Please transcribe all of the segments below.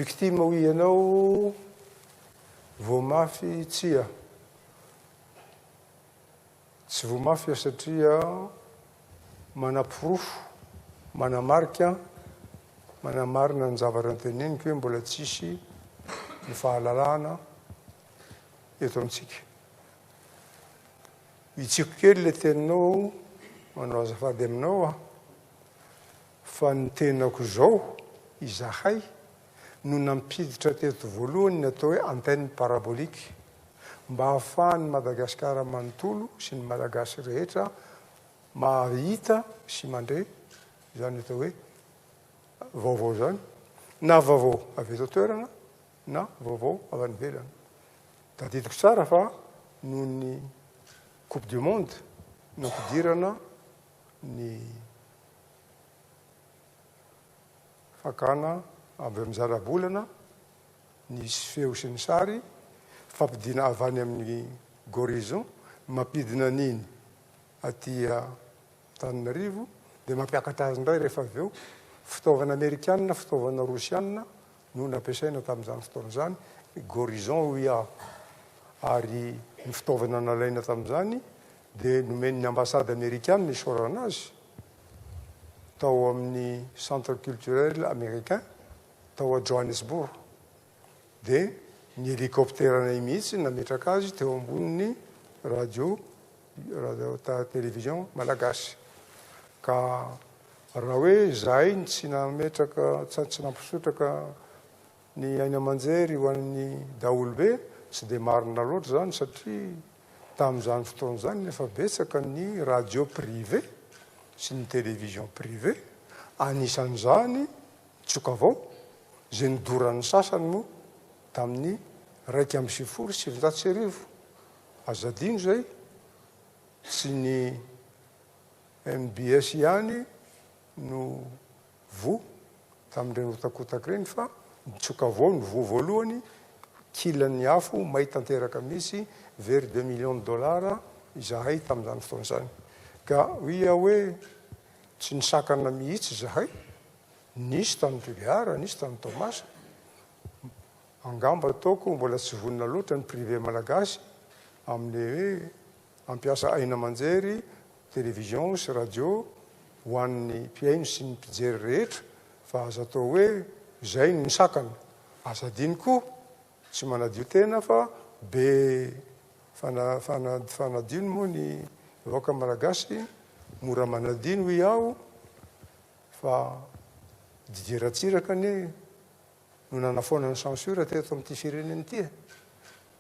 Victime hoy ianao, voa mafy tsia. Tsy voa mafy aho satria manaporofo, manamarika, manamarina ny zavatra noteneniko hoe mbola tsisy ny fahalalahana eto amintsika. Hitsiko kely ilay teninao, manao azafady aminao aho, fa ny tenako izao, izahay no nampiditra teto voalohany ny atao hoe antenne parabolique, mba hahafahan'i Madagasikara manontolo sy ny Malagasy rehetra mahita sy mandre izany atao hoe vaovao izany, na vaovao avy eto an-toerana na vaovao avy any ivelany. Tadidiko tsara fa noho ny coupe du monde nampidirana ny fakana avy amin'ny zara-bolana ny feo sy ny sary, fampidina avy any amin'ny Gorizon, mampidina an'iny aty Antananarivo dia mampiakatra azy indray rehefa avy eo. Fitaovana amerikana, fitaovana rosiana no nampiasaina tamin'izany fotoana izany, Gorizon hoy aho. Ary ny fitaovana nalaina tamin'izany dia nomen'ny ambasady amerikana isaorana azy tao amin'ny Centre culturel américain tao Johannesburg. Dia ny hélicoptère-nay mihitsy nametraka azy teo ambonin'ny radio, radio télévision malagasy. Ka raha hoe izahay no tsy nametraka, tsy nampisotraka ny haino aman-jery ho an'ny daholobe, tsy dia marina loatra izany satria tamin'izany fotoana izany efa betsaka ny radio privé sy ny télévision privé, anisan'izany Tsokavao, izay nodoran'ny sasany moa tamin'ny 1991. Aza adino izay, tsy ny mbs ihany no voa tamin'ireny hotakotaka ireny fa ny Tsokavao no voa voalohany, kilan'ny afo may tanteraka mihitsy, very deux millions de dollars izahay tamin'izany fotoana izany. Ka hoy aho hoe tsy nisakana mihitsy izahay. Nisy tany Tulear, nisy tany Toamasina. Angamba ataoko mbola tsy vonona loatra ny privé malagasy amin'ilay hoe hampiasa haino aman-jery, télévision sy radio ho an'ny mpihaino sy ny mpijery rehetra fa aza atao hoe izay no misakana. Aza adino koa, tsy manadio tena fa be fanadino moa ny vahoaka malagasy, mora manadino hoy aho. Fa Didier Ratsiraka anie no nanafoana ny censure teto amin'ity firenena ity e.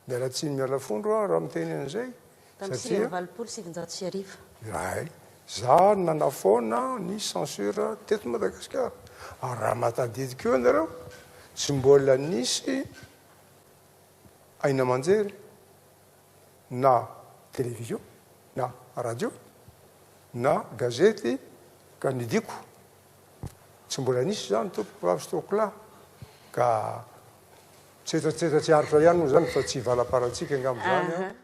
Miala tsiny miala fondro aho raha miteny an'izay. Tamin'ny 1989. Ay, za no nanafoana ny censure teto Madagasikara. Ary raha mahatadidy koa ianareo, tsy mbola nisy haino aman-jery na télévision na radio na gazety ka nidiko tsy mbola nisy izany tompoko vavy sy tompoko lahy ka tsetsatsetsa tsy aritra ihany moa izany fa tsy hivalaparantsika angamba izany an.